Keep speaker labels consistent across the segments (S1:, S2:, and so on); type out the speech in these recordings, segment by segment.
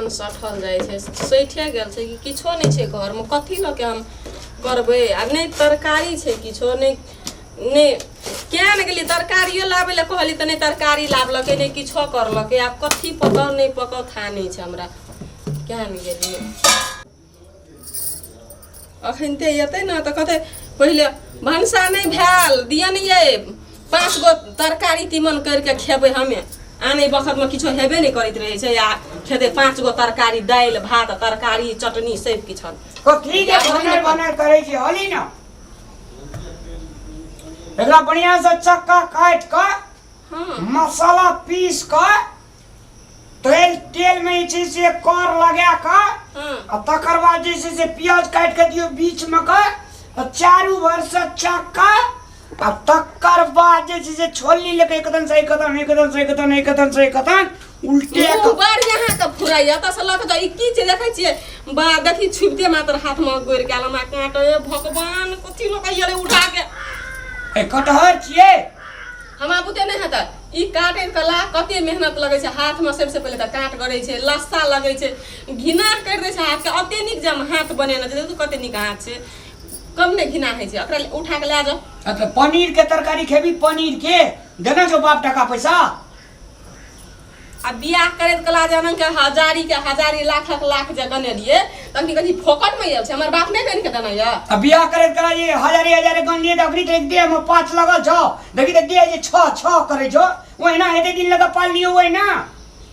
S1: केहन सठल जाइ छै, सठिए गेल छै कि किछो नहि छै घरमे। कथी लऽ के हम करबै? आ नहि तरकारी छै किछो नहि। नहि किया ने गेलियै तरकारियो लाबै लए कहलियै तऽ नहि तरकारी लाबलकै, नहि किछो करलकै। आब कथी पकाउ नहि पकाउ था नहि छै हमरा। किया ने गेलियै? अखनिते एतै ने तऽ कहतै पहिले भनसा नहि भेल दिअ ने ये, 5 गो तरकारी तीमन करिके खेबै हमे। आनै बखतमे किछो हेबे नहि करैत रहै छै आ खेतै 5 गो तरकारी, दालि भात तरकारी चटनी सब किछु।
S2: कथी के भनर भनर करै छी? हली न एकरा बढ़िया से चक्का काटि कऽ मसाला पीस कऽ तेल तेल में जे छै से कर लगा कऽ आ तकर बाद जे छै से प्याज काटि कऽ दियौ बीच में कऽ आ चारू भर से चक्का आ तकर बाद जे छै से छोलनी लेके एकदम से एकदम एकदम से एकदम एकदम से एकदम उल्टे
S1: मुँह बड़ अहाँके फुराइया तऽ से लऽ कऽ जाउ। ई की छै देखै छियै बा? देखी छुबिते मात्र हाथमे गोरि गेल हमरा काँट। ए भगवान, कथी लऽ कऽ एलै उठा के?
S2: ए कटहर छियै।
S1: हमरा बुते नहि हेतै ई काटै कला। कते मेहनत लगै छै हाथमे। सबसँ पहिले तऽ काँट गड़ै छै, लस्सा लगै छै, घिना करि दै छै हाथके। अते नीक जे हम हाथ बनेने छै, देखू कते नीक हाथ छै, कम नहि घिना होइ छै। ओकरा उठा कऽ लए जाउ।
S2: अच्छा, पनीर के तरकारी खेबी? पनीर के देने छौ बाप टका पैसा?
S1: आ बियाह करैत कला जे अनंग के हजारी के हजारी, लाखक लाख जे गनेलियै तखनी कथी फोकट में आयल छै? हमर बाप नहि गनि के देने यऽ?
S2: आ बियाह करैत कला जे हजारी हजारी गनलियै तऽ अखनी तऽ एक देह में पाँच लगल छौ। देखी तऽ देह जे छह छह करै छौ, ओहिना हेतै दिन लगा पाललियौ ओहिना।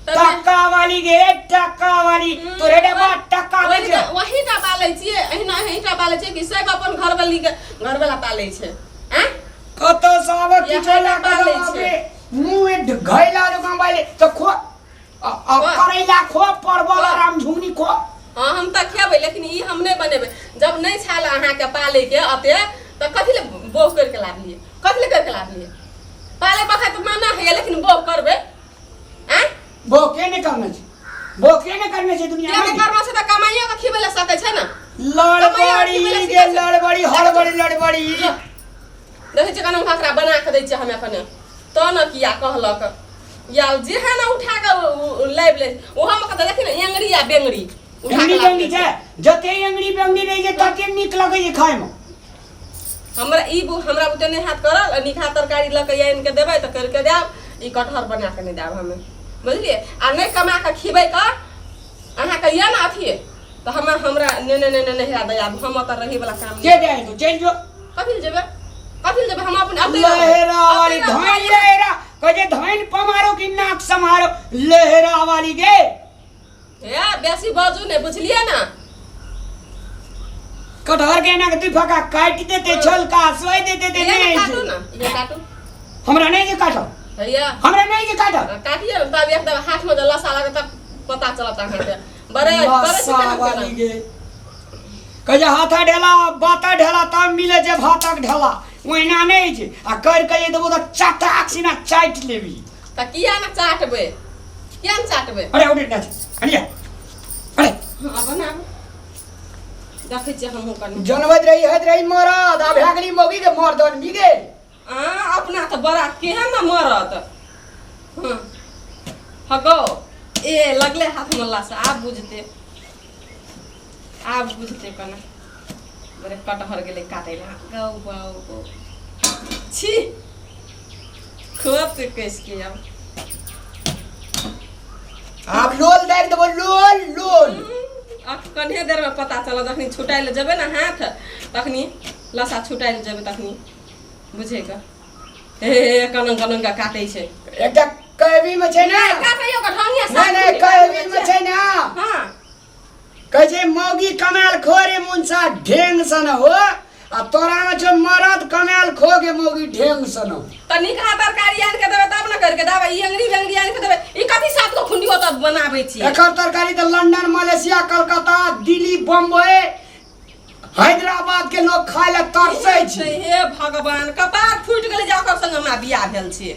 S2: टक्का वाली गे, टक्का वाली, तोरे डब्बा टक्का दै
S1: वही
S2: छौ।
S1: वही टा पालै छियै? अहिना अहींटा पालै छियै कि सब अपन घरवाली के घरवाला पालै छै? आँय?
S2: कतऽ से आबै
S1: इएह
S2: किछो लए
S1: टा
S2: कऽ
S1: पालै
S2: आबै
S1: छै।
S2: मुँह घैला जकाँ बाले तऽ खो करैला खो, परवल
S1: खो।
S2: रामझुंगनी खो।
S1: हाँ, हम तऽ खेबै, लेकिन ई हम नहि बनेबै। जब नहि छाल अहाँके पालैके अते तऽ कथी लए बोह करिके लाबलियै? कथी लए करिके लाबलियै? पालै बखत मना होइए, लेकिन बोह करबै? आँय?
S2: बो के नहि करने छै, बो के नहि करने छै दुनिया
S1: के
S2: में।
S1: करना छै तऽ कमाइयो के खिबै लए सकै छै ने।
S2: लड़बड़ी गे लड़बड़ी, हड़बड़ी लड़बड़ी।
S1: देखै छियै केना भाकरा बना कऽ दै छियै हम एखने तऽ ने किया कहलक या जेहे ने उठा कऽ लाबि लै ओहोमे कहतै देखी ने एंगरी आ बेंगरी उठा
S2: एंगरी
S1: कऽ लाबि
S2: बेंगरी
S1: लै
S2: छै। जते एंगरी बेंगरी रहै छै तते नीक लगै छै खायमे।
S1: हमरा ई हमरा बुते नहि हाथ करल। आ निकहा तरकारी लऽ कऽ आनि कऽ देबै तऽ करि कऽ देब, ई कटहर बना कऽ नहि देब हमे, बुझलियै? आ नहि कमा कऽ खिबै कऽ अहाँके यऽ ने अथिए तऽ हमरा हमरा ने ने ने ने नहिरा दयाब हम ओतऽ रहै वला काम
S2: के जाय तू? चलि जो।
S1: कथी लए जेबै? कथी लए जेबै? हम अपन अतै रहबै।
S2: लहरा वाली
S1: अतै रहबै।
S2: धइन लहरा कहै छै, धइन पमारो कि नाक समारो लहरा वाली गे।
S1: हे, बेसी बाजू नहि, बुझलियै ने?
S2: कटहर के एना के दुई फका काटि देते, छोलका सोइ देते ते
S1: ये ने
S2: नहि
S1: काटू
S2: छै।
S1: ने, ये काटू।
S2: हमरा नहि जे काटब।
S1: हैया।
S2: हमरा नहि जे काटब।
S1: काटिए ने तब एकदम हाथमे जे लसा लागत तब पता चलत अहाँके। बड़े करै छी
S2: लस्सा
S1: केना
S2: वाली
S1: केना।
S2: गे, कहै छै हाथा ढेला बाता ढेला तब मिले छै भातक ढेला, ओहिना नहि छै। आ करि के जे देबो तऽ चटाक सिना चाटि लेबी।
S1: तऽ किया ने चाटबै? किया ने चाटबै?
S2: अरे उठे ना, अरे अरे।
S1: हाँ, बनाबू, देखै छियै हमहूँ कनि।
S2: जनबैत रही होइत रही मरद, आब भए गेली मौगी के मर्द आदमी गे।
S1: आ अपना तऽ बड़ा केहन ने मरत। हँ हगो, ए लगले हाथमे लाश। आब बुझते, आब बुझते कना। बड़े कटहर गेलै काटै लए। गौ बाउ गौ, छी खोत कस के आब।
S2: आब लोल दाबि देबो, लोल लोल।
S1: आब कनिए देरमे पता चलत, जखनी छुटाइ लए जेबै ने हाथ, तखनी लसा छुटाइ लए जेबै तखनी बुझेके। हे हे, कनंग कनंग के काटै छै।
S2: एकटा कहबी में छै ने।
S1: काटैयो के ढंगे।
S2: नहि नहि, कहबी में छै ने।
S1: हाँ।
S2: कहै छै मौगी कमायल खो रे मुनसा ढेंग सन हो, आ तोरा में छौ मरद कमायल खो गे मौगी ढेंग सन हो।
S1: तऽ निकहा तरकारी आनि के देबै तब ने करके देबै। ई अंगरी बंगरी आनि के देबै, ई कथी सात गो खुंडी ओतऽ बनाबै छियै?
S2: एकर तरकारी तऽ लंडन, मलेशिया, कलकत्ता, दिल्ली, बम्बई, हैदराबाद के लोग खाय लए तरसै छै।
S1: हे भगवान, कपार फूटि गेलै जे ओकर संग हमरा बियाह भेल छै।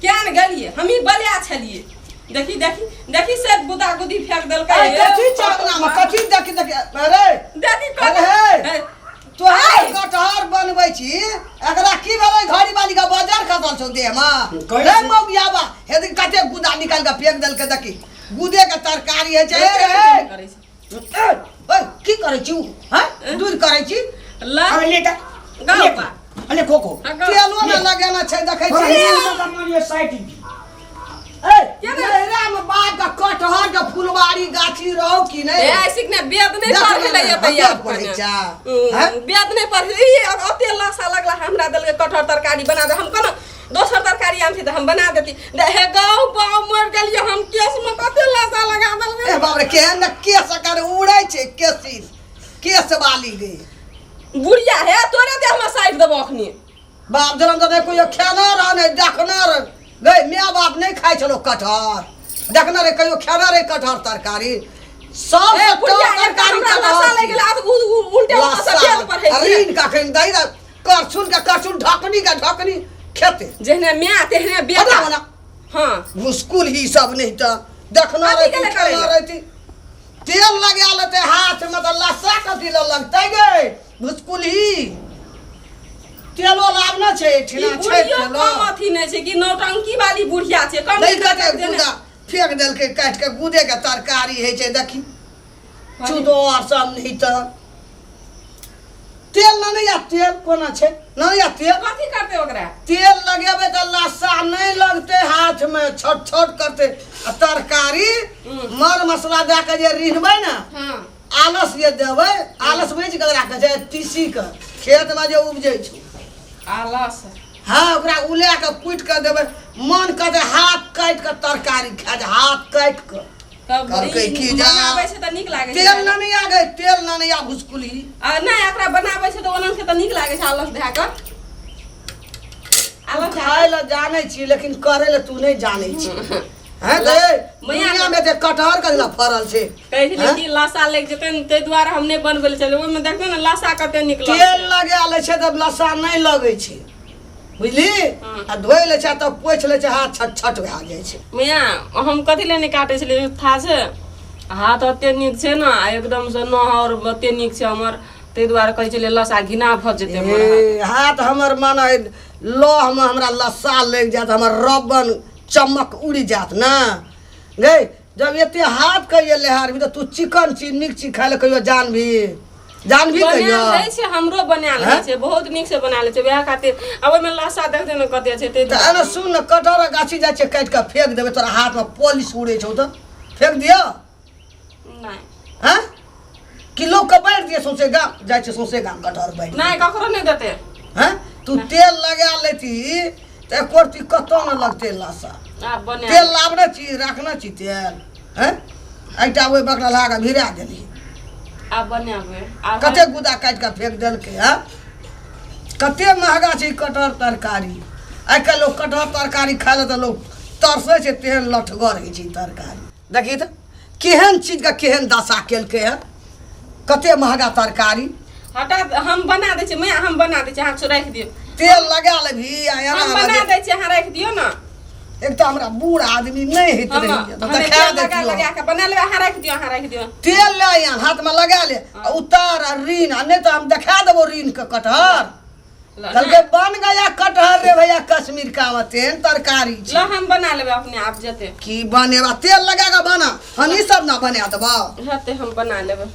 S1: किया ने गेलियै? हमही बलिया छलियै। देखी देखी देखी, से गुदा गुदी फेंक देलकै।
S3: अरे कथी छै अपना में? कथी? देखी देखी, अरे
S1: देखी।
S3: अरे हे।
S1: हे,
S3: तोहर कटहर बनबै छी, एकरा की भेलै? घड़ी वाली के बजर खसल छौ देह में
S2: कहै
S3: रे
S2: छी।
S3: मौगियाबा हे देख कते गुदा निकाल के फेंक देलकै देखी गुदे के तरकारी है छै ए,
S1: करै छै
S3: ए, ओए की करै छी हैं दूर करै छी
S1: ला
S2: अरे ले
S1: गाओ बा।
S2: अरे खो खो
S1: हाँ, गाओ।
S3: तेलो न लगेना छै देखै छी
S2: मारियो साइड
S3: ए नैहरा में बाप के कटहर के फुलवारी गाछी रहो कि नहीं
S1: ए ऐसे ने वेद नहीं
S3: देख
S1: पढ़
S3: ले,
S1: ले
S3: हम
S1: तैयार
S3: वेद पढ़ै छा।
S1: हैं
S3: हैं?
S1: वेद नहीं पढ़ ई ओते लासा लगला हमरा देलकै कटहर तरकारी बना दे हम कोनो दोसर तरकारी आनथी तऽ हम बना देती दे हे गाँव बाव मर गेलियै हम केस में कते लासा लगा देलकै
S3: ए बाप रे केहन ने केस एकर उड़ै छै केसी केस वाली गे
S1: बुढ़िया हे तोरे देह में साटि देबो अखनी
S3: बाप जनम तऽ नहि कहियो खेना रह नहि देखना रह गै माय बाप नहि खाइ छलो कटहर देखना रे कहियो खेना रे कटहर तरकारी सब
S1: ए बुढ़िया तरकारी हमरा लासा लागि गेल आब उल्टे उल्टा सब वेद पढ़ै छै
S3: ऋण कखन दै ने करछुल के करछुल ढकनी के ढकनी खेते
S1: जेहने माय तेहने बेटा
S3: बना बना
S1: हाँ
S3: मुस्कुल ही सब नहीं तऽ देखना
S1: कथी
S3: रहती
S1: के ले करै
S3: खेना
S1: ले?
S3: रहती तेल लगा लेते हाथ में तऽ लस्सा कथी लए लगतै गे भुसकुल ही तेलो लाबना छै
S1: ई
S3: एहिठिना छै
S1: बुढ़ियो
S3: तेलो
S1: कम अथी नहि छै कि नौटंकी वाली बुढ़िया छै कम
S3: नहि कटे गुदा फेंक देलकै काटि के गुदे के तरकारी होइ छै देखी चूदो आर सब नहीं तऽ तेल न नहीं आ तेल कोना छै नहीं आ तेल
S1: कथी करते ओकरा
S3: तेल लगेबै तऽ लस्सा नहि लगतै हाथमे छोट छोट करतै आ तरकारी मर मसला दए कऽ जे रिन्हबै ने
S1: हाँ
S3: आलस जे देबै आलस बुझै छी ककरा कहै छै तीसीके खेतमे जे उपजै छै
S1: आलस
S3: हँ ओकरा उला कऽ कुटि कऽ देबै मन करतै हाथ काटि कऽ तरकारी खाय जाय, हाथ काटि कऽ
S1: तब
S3: कहलकै
S1: ई
S3: की जा-
S1: बनाबै छै तऽ नीक लागै छै
S3: तेल न नहि आगे तेल न नहि आ भुसकुली
S1: आ नहि एकरा बनाबै छै तऽ ओना के तऽ नीक लागै छै आलस धए कऽ आलस धए
S3: खाय लए जानै छी लेकिन करै लए तू नहि जानै छी हैं तऽ ए,
S1: मैया-
S3: दुनिया में ते कटहर के फड़ल छै
S1: कहै छलै
S3: हैं?
S1: कि लसा लागि जेतै ने ताहि दुआरे हम नहि बनबै लए छलियै ओहिमे देखबै ने लसा कते नीक
S3: तेल
S1: लगै
S3: लगा लै छै तब लस्सा नहि लगै छै बुझली
S1: हँ।
S3: आ धोइ लै छै तब पोछि लै छै हाथ छट छट भए जाइ छै
S1: मैया हम कथी लए नहि काटै छलियै था छै हाथ ओते नीक छै ने आ एकदमसँ नह आओर ओते नीक छै हमर ताहि दुआरे कहै छलियै लसा घिना भऽ जेतै हमर हाथ।
S3: ए, हाथ हमर माने लौहमे हमरा लस्सा लागि जायत हमर रबन चमक उड़ि जायत ने गै जब एते हाथ कहियो लेहारबी तऽ तू चिकन चीज नीक चीज खाय लए कहियो जानबी जानबी कहियो
S1: बनायल रहै छै हमरो बनायल रहै छै बहुत नीक से बना लै छै वएह खातिर आ ओहिमे लस्सा देखते ने कते छै ताहि
S3: तऽ
S1: दुआरे।
S3: एना सुन ने कटहरक गाछी जाइ छै काटि कऽ फेंक देबै तोरा हाथमे पॉलिश उड़ै छौ तऽ फेंक दिअ
S1: नहि
S3: हँ कि लोकके बाँटि दिअ सौंसे गाम जाइ छै सौंसे गाम कटहर बाँटि
S1: नहि ककरो नहि देतै
S3: हँ तू तेल लगा लेती तऽ एको रत्ती कतऽ ने लगतै लस्सा
S1: आब बना
S3: तेल लाबने छी राखने छी तेल हँ एहिटा ओहि बकरा ला कऽ भिरा देली
S1: आब बनाबै आब
S3: कते गुदा काटि कऽ फेंक देलकै हँ कते महगा छै ई कटहर तरकारी आइ काल्हि लोक कटहर तरकारी खाय लए तऽ लोक तरसै छै तेहन लठगर होइ छै ई तरकारी देखी तऽ केहन चीजके केहन दशा केलकै हँ कते महगा तरकारी
S1: हटा हम बना दै छियै मैया हम बना दै छियै अहाँ राखि दियौ
S3: तेल लगा लेबही आ एना
S1: हम बना
S3: एना
S1: दै छियै अहाँ राखि दियौ ने
S3: एक तऽ हमरा बूढ़ आदमी नहि होइत
S1: हम
S3: रहैए तऽ
S1: हम
S3: देखा
S1: तेल लगा
S3: दैतियौ
S1: लगा के बना लेबै अहाँ राखि दियौ अहाँ राखि दियौ
S3: तेल ले आन हाथमे लगा ले आ उतार आ ऋण आ नहि तऽ हम देखा देबो ऋण के कटहर
S1: ल
S3: कहलकै बन गया कटहर रे भैया कश्मीर का में तेहन तरकारी
S1: ल
S3: छै
S1: हम बना लेबै अपने आप जेतै
S3: की बनेबा तेल लगा के बना हम ई सब ना बना देबो
S1: हेतै हम बना लेबै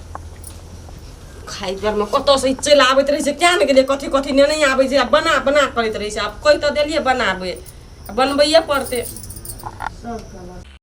S1: खाइ बेरमे कतऽसँ ई चलि आबैत रहै छै किया ने गेलियै कथी कथी नेने आबै छै आ बना बना करैत रहै छै आब कहि तऽ देलियै बनाबै आ बनबैए पड़तै
S2: सब